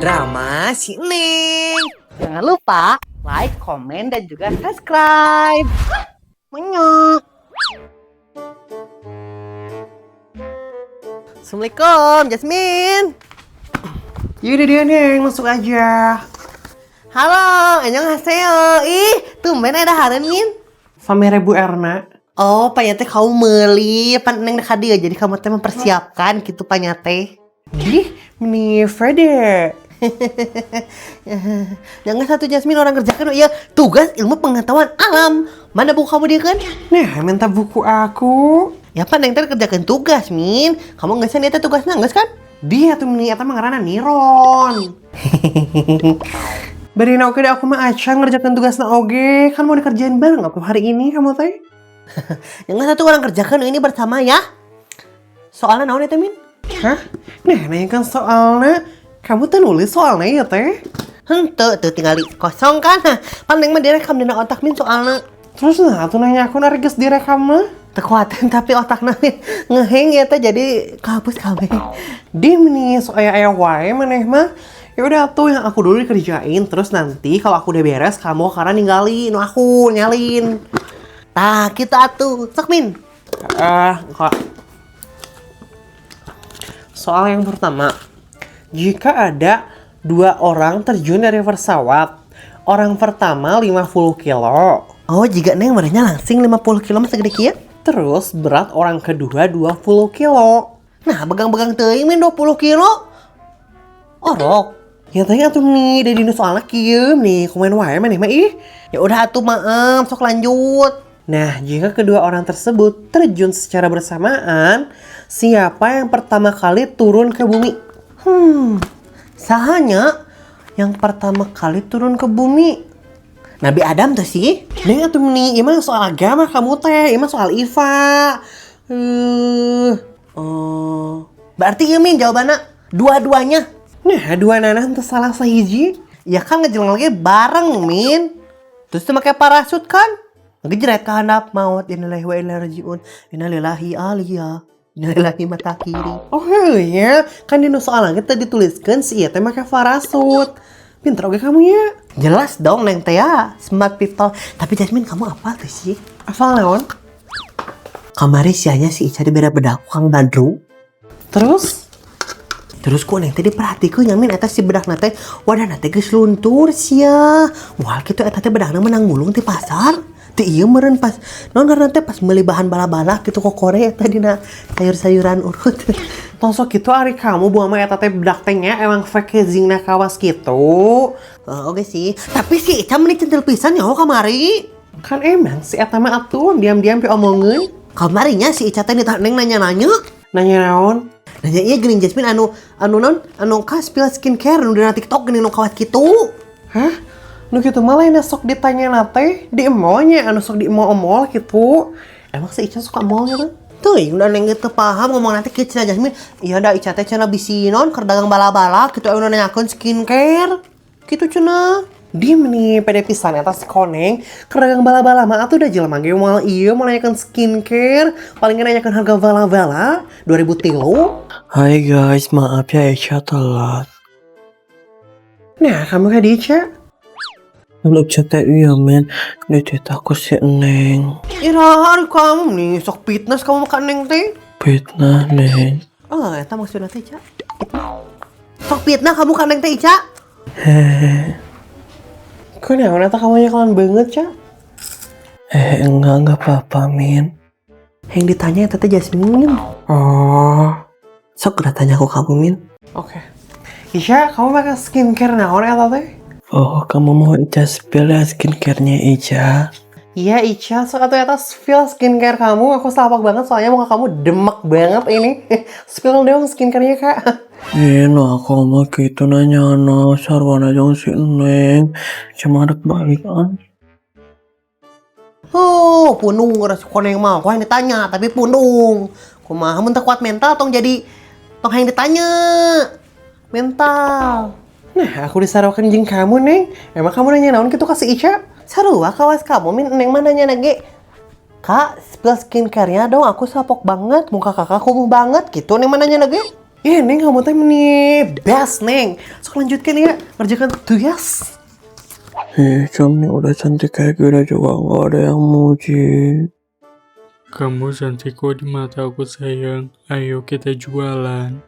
Drama si Neng. Jangan lupa like, komen, dan juga subscribe. Menyok. Assalamualaikum, Jasmine. Yaudah dia Neng, masuk aja. Halo, annyeonghaseyo. Ih, tumben ada hareun, Min. Samere Bu Erna. Oh, panyate kamu meuli, pan Neng ka dieu, jadi kamu teh mempersiapkan gitu panyate. Dih, meni Fede. Jangan satu Jasmine orang kerjakan iya tugas ilmu pengetahuan alam. Mana buku kamu dia kan? Nah, minta buku aku. Ya pan Neng teh kerjakan tugas, Min. Kamu nggak sih teh tugasnya nggak kan? Dia tuh meni eta mah ngaranna Niron. Beri oke deh aku mah acan ngerjakan tugasna oge. Kan mau dikerjain bareng apa hari ini kamu teh? Jangan satu orang kerjakan ini bersama ya. Soalnya naon eta, Min? Hah? Nah, nanya kan soalnya kamu tuh nulis soalnya ya teh? Henteu tuh tinggal kosong kan. Pan Neng mah direkam dina otak Min soalnya. Terus nah tuh nanya aku narik geus direkam mah. Tekuatan tapi otakna ngeheng ya teh jadi kehapus kabeh. Di nih so aya wae maneh mah. Ya udah tuh yang aku dulu dikerjain terus nanti kalau aku udah beres kamu karena ninggalin aku nyalin. Tah kita atuh sok Min. Kok. Soal yang pertama, jika ada dua orang terjun dari pesawat, orang pertama 50 kilo. Oh, jika Neng merenya langsing 50 kilo mah segede kieu. Terus berat orang kedua 20 kilo. Nah, begang-begang teuing Min 20 kilo. Orok. Ya tanya atuh nih, dari dino soalnya kieu nih, komen wae maneh mah ih. Ya udah atuh maaf, sok lanjut. Nah, jika kedua orang tersebut terjun secara bersamaan, siapa yang pertama kali turun ke bumi? Sahanya yang pertama kali turun ke bumi. Nabi Adam tuh sih. Neng atuh nih, emang soal agama kamu teh, emang soal IFA. Oh, berarti ieu Min jawabannya dua-duanya. Nah, dua nanah teu salah sahiji. Ya kan ngejeleng lagi bareng Min. Terus tuh pakai parasut kan? Ngejret ke handap maut innalillahi wa inna ilaihi rajiun. Innalillahi aliyah. Innalillahi mata kiri. Oh iya, kan di soalnya kita dituliskan si ieu teh make parasut. Pinter oke kamu ya. Jelas dong Neng teh ya, smart people. Tapi Jasmine kamu apa tuh sih? Afal naon? Kamari sianya si Ica dibere bedak Kang Badru. Terus? Terus ku Neng teh diperhatikeun nya Min eta si bedakna teh wadahna teh geus luntur sia. Moal kitu eta teh bedakna menang mulung ti pasar. Teu ieu meureun pas naon ngaranna teh pas meuli bahan bala-bala kitu kokore eta dina sayur-sayuran urut. Tong sok kitu ari kamu buah mah eta teh bedak teh nya emang packagingna kawas kitu. Oh, oke sih, tapi si Ica meni centil pisan nyaho kamari. Kan emang si eta mah atuh diam-diam pi omongeun. Kamarinya si Ica teh nitah Neng nanya-nanya. Nanya naon? Nanya iya geuning Jasmine anu anu non anu ka spill skincare nu dina TikTok geuning nu kawat kitu. Hah? Nu kitu mah lain sok ditanya teh di emolnya anu sok di emol-emol kitu. Emang si Ica suka mall gitu? Tuh, udah Neng teu paham ngomong nanti kieu cenah Jasmine. Iya da Ica teh cenah bisi non keur dagang bala-bala kitu anu nanyakeun skincare. Kitu cenah. Diem nih, pede pisan eta si koneng keur dagang bala-bala mah atuh udah jelema ge moal ieu mau nanyakeun skincare, paling nanyakeun harga bala-bala 2000 tilu. Hai guys, maaf ya Ica telat. Nah, kamu ka dieu, Ica? Belum teh iya men, dititah ku si Neng. Iraha ari kamu nih sok fitness kamu makan Neng teh. Fitnah Neng. Oh, eta maksudna teh Ica. Sok fitnah kamu ka Neng teh Ica. Hehehe. Kunaon eta kamu nyakalan banget, Ca? Enggak apa-apa Min. Yang ditanya eta teh Jasmine. Oh. Sok udah tanya aku kamu Min. Oke. Ica, kamu pakai skincare naon eta teh? Oh, kamu mau Ica spill ya skincare-nya Ica? Iya Ica, sok atuh eta spill skincare kamu. Aku salpak banget soalnya muka kamu demek banget ini. Spill dong skincare-nya, Kak. Eh, nah aku mah gitu nanya no, sarwana jeung si Neng. Cuma ada balikan. Oh, punung ngeras koneng mah. Aku yang ditanya, tapi punung. Kumaha mun teu kuat mental tong jadi tong yang ditanya. Mental. Nah, aku disarokan jeung kamu, Neng. Emang kamu nanya naon kitu ka si Ica? Sarua kawas kamu Min, Neng mah nanya lagi. Kak, spill skincare-nya dong, aku sapok banget, muka kakak kumuh banget gitu, Neng mah nanya lagi. Ih, Neng, kamu teh meni best, Neng. Sok lanjutkan ya, ngerjakan tugas. Ih, Cam nih udah cantik kayak gini juga nggak ada yang muji. Kamu cantik kok di mata aku, sayang. Ayo kita jualan.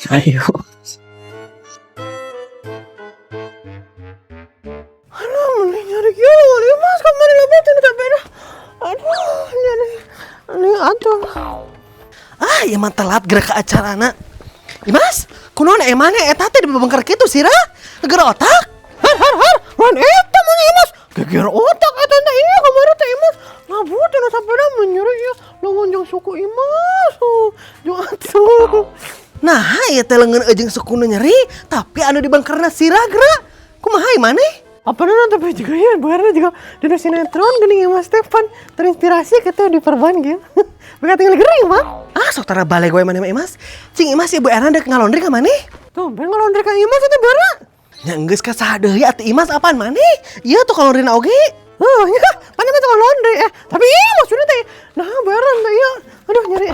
Ayo. Aduh, meni nyari kieu ya, Mas, kemarin lebih tuh sampai dah. Aduh, nyari. Ini atuh. Ah, ya mah telat gerak ke acarana. Imas, kunaon emangnya eta teh dibebengker kitu sira? Geger otak? Har har har, lain eta mah Imas. Geger otak eta teh, iya kemarin teh Imas. Ngabut cenah sapeda menyeri ieu leungeun jeung suku Imas. Oh, jeung atuh. Nah, ieu teh leungeun jeung suku nu nyeri, tapi anu dibengkerna sirah geura. Kumaha ieu maneh? Apa nonton tapi juga ya, bayarnya juga dari sinetron gini ya, Mas Stefan terinspirasi kita di perban gitu. Mereka tinggal gering, Pak. Ah, sok tara balik gue mana Imas. Cing Imas, Ibu Erna dek ngalondri ka maneh? Tuh, ben ngalondri ka Imas itu bara. Ya enggeus ka saha deui atuh Imas, apaan maneh? Ieu tuh kalondrina oge. Oh, ya, mana mah tukang laundry tapi iya maksudnya teh. Nah, bayaran teh iya. Aduh, nyari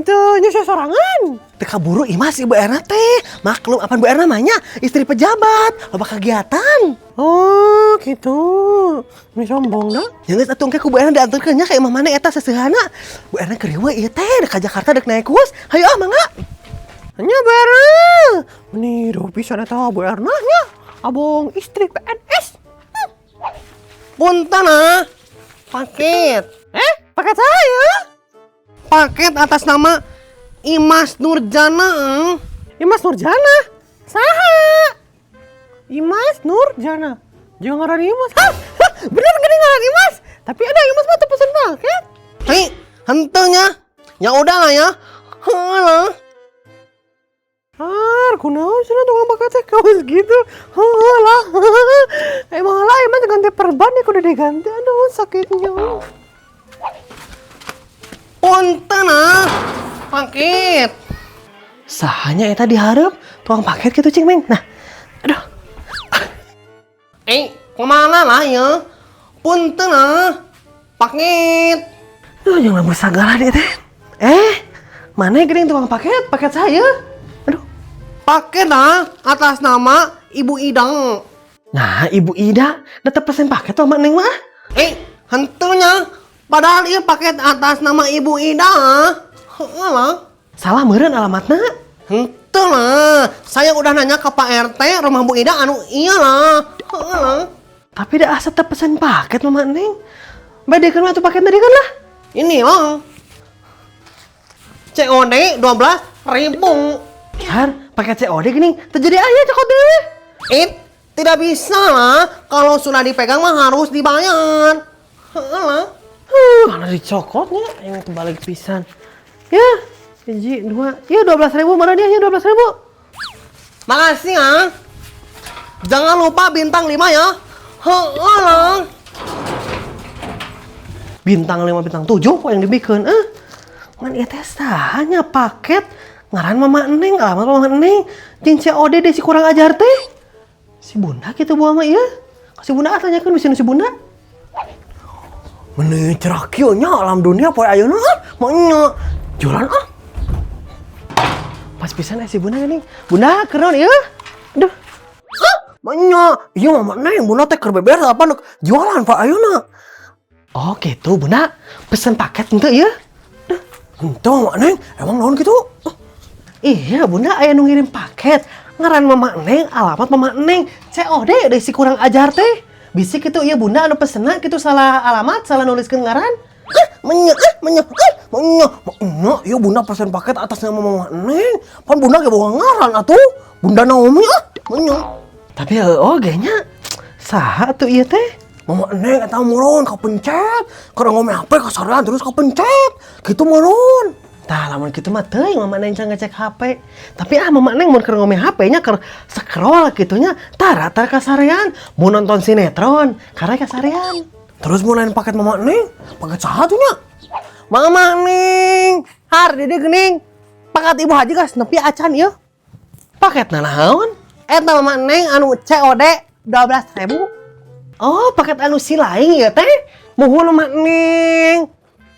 tuh nyari sorangan. Teu kaburu Imas Ibu Erna teh. Maklum apaan Bu Erna mah nya istri pejabat, loba kegiatan. Oh, gitu. Ini sombong dah. Ya geus atuh engke ku Bu Erna diantarkeun nya ka imah maneh eta seseuhana. Bu Erna keur riweuh ieu teh dek ka Jakarta dek naik bus. Hayu ah, mangga. Nya bareng. Ini pisan eta Bu Erna nya. Abong istri PNS. Punten ah. Paket. Paket saya. Paket atas nama Imas Nurjana. Eh. Imas Nurjana. Saha? Imas Nurjana. Jangan ngaran Imas. Hah? Hah? Bener gini ngaran Imas. Tapi ada Imas mah teu pesen paket. Hei, henteu nya. Ya udah lah ya. Heuh lah. Ah, kunaon cenah tukang paket teh kaos gitu. Heuh lah. Emang lah emang ganti perban ya kudu diganti. Aduh, sakitnya. Punten ah. Paket. Sahanya eta diharap tukang paket gitu cing meng. Nah, aduh. Eh, kemana lah ya? Punten ah. Paket. Duh, jangan lampu sagala deh teh. Eh, mana geuning tukang paket? Paket saya. Aduh. Paket ah atas nama Ibu Ida. Nah, Ibu Ida tetep pesen paket tuh sama Neng mah. Eh, henteu nya. Padahal ieu paket atas nama Ibu Ida. Heeh lah. Salah meureun alamatna. Henteu lah. Saya udah nanya ke Pak RT rumah Bu Ida anu iya lah. Heeh lah. Tapi dah asa teu pesen paket Mama Neng. Bedekeun atuh paket tadi kan lah. Ini loh. COD 12 ribu. Har, paket COD gini, terjadi aja cokot deh. It, tidak bisa lah. Kalau sudah dipegang mah harus dibayar. Heeh lah. Mana dicokotnya yang kebalik pisan. Ya, hiji, dua, ya 12 ribu, mana dia ya 12 ribu. Makasih ya. Jangan lupa bintang 5 ya. Heeh lah. Bintang 5, bintang 7 kok yang dibikin. Eh, ngan ieu teh sahanya paket ngaran Mama Neng, alamat Mama Neng. Jeung COD deh si kurang ajar teh. Si Bunda gitu buah mah ieu. Si Bunda ah tanyakeun bisa si Bunda. Meni cerah kieu nya alam dunia poe ayeuna ah, mah jualan ah. Pas pisan eh si Bunda geuning. Bunda keur naon ieu? Aduh. Hah? Manya, iya Mama Neng, Bunda teh keur beberes apa nu jualan Pak ayeuna. Oh gitu Bunda, pesen paket henteu ieu? Henteu Mama Neng, emang naon gitu? Iya Bunda aya nu ngirim paket. Ngaran Mama Neng, alamat Mama Neng, COD deh si kurang ajar teh. Bisi gitu iya Bunda anu pesenna gitu salah alamat, salah nuliskeun ngaran. Ah, menya, ah, menya, ah, menya, menya, iya Bunda pesen paket atas nama Mama Neng. Pan Bunda ge boga ngaran atuh. Bunda Naomi ah, menya. Tapi oh nya saha tuh ieu teh? Mama Neng eta meureun kapencet. Keur ngome HP kasarean terus kapencet. Gitu meureun. Tah lamun kitu mah teuing Mama Neng can ngecek HP. Tapi ah Mama Neng mun keur ngome HP nya keur scroll kitu nya tara tara kasarean. Mun nonton sinetron karena kasarean. Terus mau lain paket Mama Neng, paket saha tuh nya? Mama Neng, har di dieu geuning. Paket Ibu Haji geus nepi acan ieu. Paket naon? Eta Mama Neng anu COD 12.000. Oh, paket anu si lain ya teh? Muhun Mama Neng.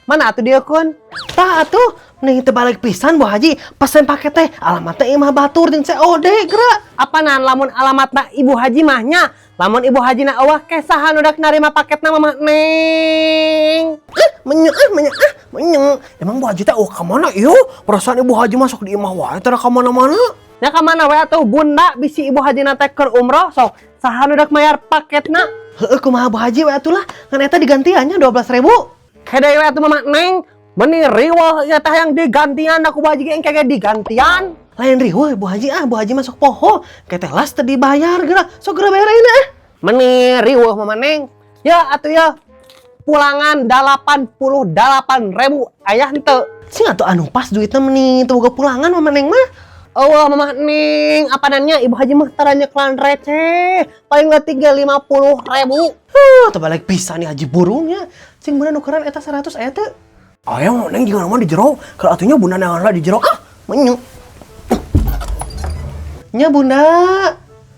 Mana atuh dia kun? Tah atuh, mending teu balik pisan Bu Haji, pesen paket teh alamatna imah batur jeung COD geura. Apanan lamun alamatna Ibu Haji mah nya? Lamun Ibu Haji na euweuh ke saha nu dak narima paketna Mama Neng? Ah, menye ah, menye ah, menye. Emang Bu Haji teh oh ka mana ieu? Perasaan Ibu Haji masuk di imah wae teh ka mana-mana. Nya ka mana we atuh Bunda bisi Ibu Haji na teh keur umroh sok saha nu dak mayar paketna? Heeh, kumaha Bu Haji we atuh lah. Ngan eta digantiannya 12.000. Kede we atuh Mama Neng, meni riweuh ieu teh yang digantian aku Bu Haji ge engke ge digantian. Lain riweuh Bu Haji ah, Bu Haji masuk poho. Ke teh las teu dibayar geura. Sok geura bayar ayeuna ah. Meni riweuh Mama Neng. Ya atuh ya. Pulangan 88.000 aya henteu. Sing atuh anu pas duitna meni teu boga pulangan Mama Neng mah. Euweuh Mama Neng, apanannya Ibu Haji mah tara nyekelan receh. Paling leutik ge 50.000. Huh, teu balik pisan nih Haji burungnya. Cing bener nukeran eta 100 aya teu? Aya Mama Neng juga mah di jero. Kalau atunya bunda neangan lah di jero ah, menyu. Nya bunda.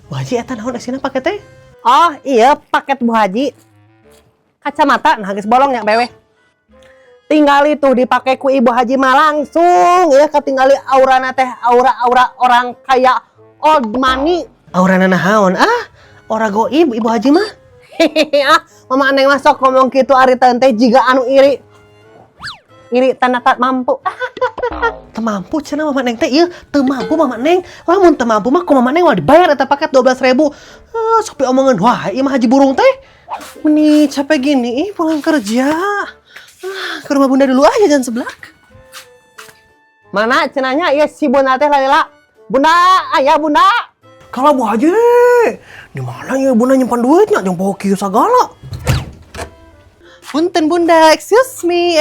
Bu Haji eta naon esina paket teh? Oh iya paket Bu Haji. Kacamata nah geus bolong nya bewe. Tinggali tuh dipakai ku Ibu Haji mah langsung ya ketinggali aurana teh aura-aura orang kaya old money. Aurana naon ah? Ora goib Ibu Haji mah. Hehehe ah, Mama Neng mah sok ngomong kitu ari teh jiga anu iri. Iri tanda tak mampu. Teu mampu cenah Mama Neng teh ieu, teu mampu Mama Neng. Lamun teu mampu mah ku Mama Neng moal dibayar eta paket 12.000. Ah, sok omongan wae ieu mah Haji burung teh. Meni capek gini ih pulang kerja. Ah, ke rumah bunda dulu aja jangan seblak. Mana cenahnya ieu si bunda teh lalila. Bunda, aya bunda. Kalau Bu Haji, di mana ya bunda nyimpan duitnya? Jangan poho kieu sagala. Punten bunda, excuse me.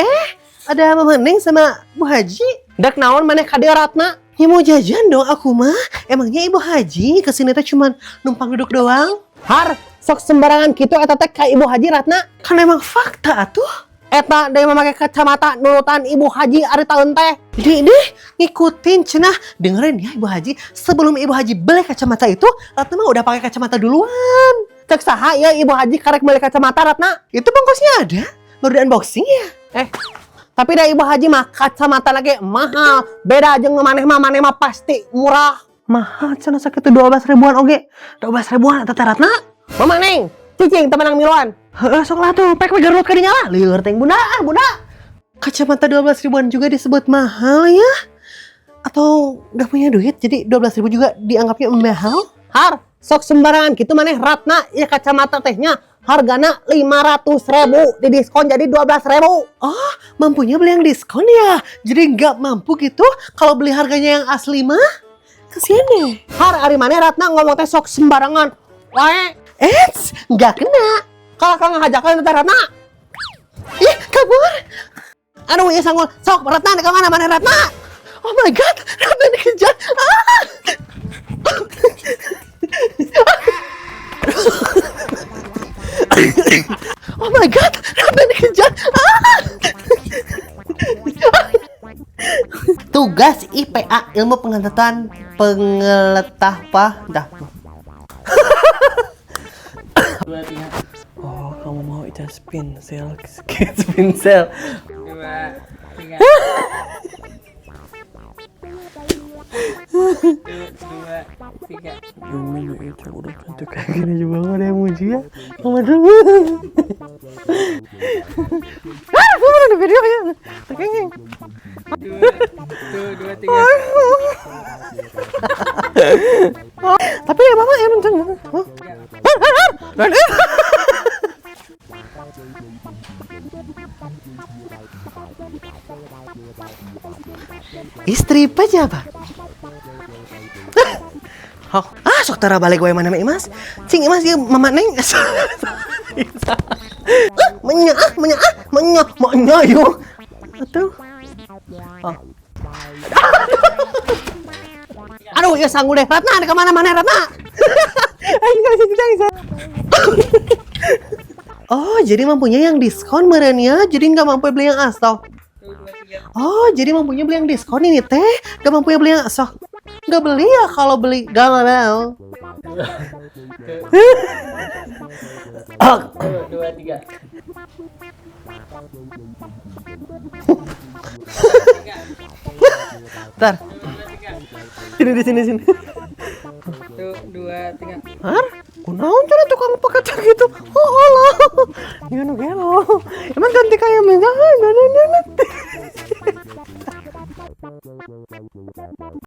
Ada Mama Neng sama Bu Haji. Dek naon maneh ka dieu Ratna? Ya mau jajan dong aku mah. Emangnya Ibu Haji kesini teh cuman numpang duduk doang? Har, sok sembarangan kitu eta teh ka Ibu Haji Ratna. Kan emang fakta atuh. Eta deui make kacamata nurutan Ibu Haji ari taun teh. Jadi deh ngikutin cenah. Dengerin ya Ibu Haji, sebelum Ibu Haji beli kacamata itu, Ratna mah udah pakai kacamata duluan. Cek saha ya Ibu Haji karek beli kacamata Ratna? Itu bungkusnya ada, baru di unboxing ya. Tapi dah Ibu Haji mah kacamata lagi mahal. Beda jeung maneh mah, maneh mah pasti murah. Mahal cenah sakitu 12 ribuan oge. 12 ribuan eta teh Ratna. Mama Neng, cicing teu meunang miluan. Heeh, sok lah tuh, pek we garut ka dinya lah. Lieur teh bunda, ah bunda. Kacamata 12 ribuan juga disebut mahal ya? Atau gak punya duit jadi 12 ribu juga dianggapnya mahal? Har, sok sembarangan gitu maneh Ratna ya kacamata tehnya hargana 500.000 di diskon jadi 12.000. Oh, mampunya beli yang diskon ya? Jadi nggak mampu gitu kalau beli harganya yang asli mah? Kasian deh. Har, ari maneh Ratna ngomong teh sok sembarangan. Wae, Eits, nggak kena. kalau kau ngajakan teh Ratna. Ih, kabur. Aduh, ieu sanggul. Sok Ratna ka mana maneh Ratna? Oh my god, Ratna dikejar. Ah! Oh my god, Ratna dikejar. Ah! Tugas IPA ilmu pengetahuan pengeletah pah dah. 2, 3. Oh, kamu mau ijas pensil, sketch pensil. 2, 3. 1, 2, 3. Gimana itu udah cantik kayak gini juga gak ada yang muji ya. Mama dulu. Ah, belum ada videonya. 2, 1, 2, 3. Tapi ya mama ya nonton. Dan istri pejabat. Ah, sok tara balik wae mana Imas. Cing Imas ieu Mama Neng. Ah, menya ah, menya ah, menya, menya yo. Atuh. Oh. Aduh, ieu sanggul deh. Ratna ka mana maneh Ratna? Aing nggak bisa bisa. Oh, jadi mampunya yang diskon merenya, jadi nggak mampu beli yang asal. 1, 2, 3. Oh, jadi mampunya beli yang diskon ini teh, nggak mampu beli yang asal. Nggak beli ya kalau beli, nggak mau. 1, 2, 3. Bentar. Sini, di sini, sini. Satu, dua, tiga. Har? Kunaon cenah tukang paket gitu? Oh Allah. Gimana gelo? Emang ganti kayak menjahan.